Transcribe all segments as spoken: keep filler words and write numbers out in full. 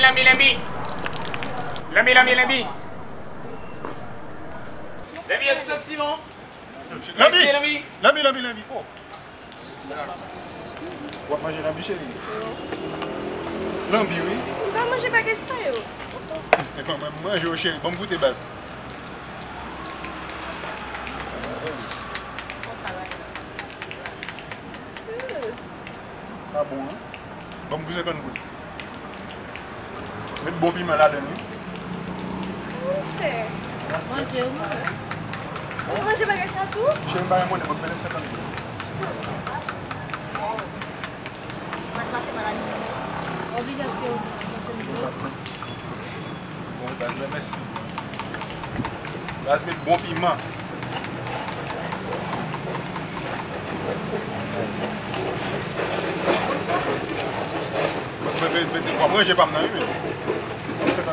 Lanbi, lanbi. Lanbi, lanbi, lanbi. Lanbi, e santiman. Lanbi! Lanbi, lanbi, lanbi, lanbi. Oh. W ap manje lanbi, cheri? Lanbi, wi. M pa manje bagay sa yo. E pa mwen, m manje yo, cheri. Ban m goute, baz. Pa bon, non? Ban m pou senkant goud. Met bon piman ladann, wi. Kòman w fè? Manje, wi. Ou manje bagay sa tou? Cheri, m pa gen monnen, ban m senkant goud. Mwen pase maladi. Oblije achte yon. Bon, baz, mèsi. Baz, met bon piman. Mwen, mwen, mwen, mwen, mwen manje pa m nan, wi, men.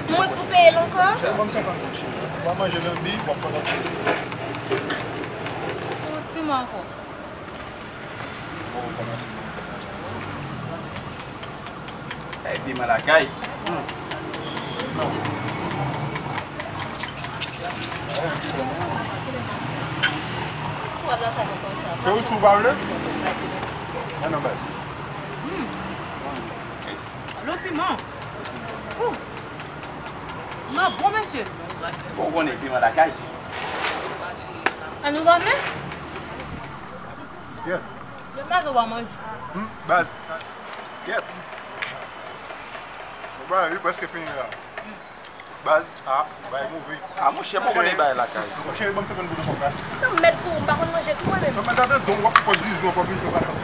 Mwen pou peye l ankò? Mwen senkant goud, cheri. W ap manje lanbi, w ap pran lòt bèsye. Yon ti piman ankò. Ay, piman lakay. Fè ou sou pa vle? Mwen nan baz. Lo piman. Ou. Nan bon, mesye. Bon, ou konnen piman lakay. An nou pa vle? Yeah. Mwen pa gen w a manje. Hmm, baz. Gyèt. Bon, bagay, li prèske fini la. Baz, a, bagay move. A, monchè, mwen konnen bagay lakay. Monchè, ban m senkant goud ankò, baz. Nan mèd pou ou, m pa konn manje tou, mwen menm. Nan mèd ladan, donk, w ap fè zizou ankò, vin fè bagay.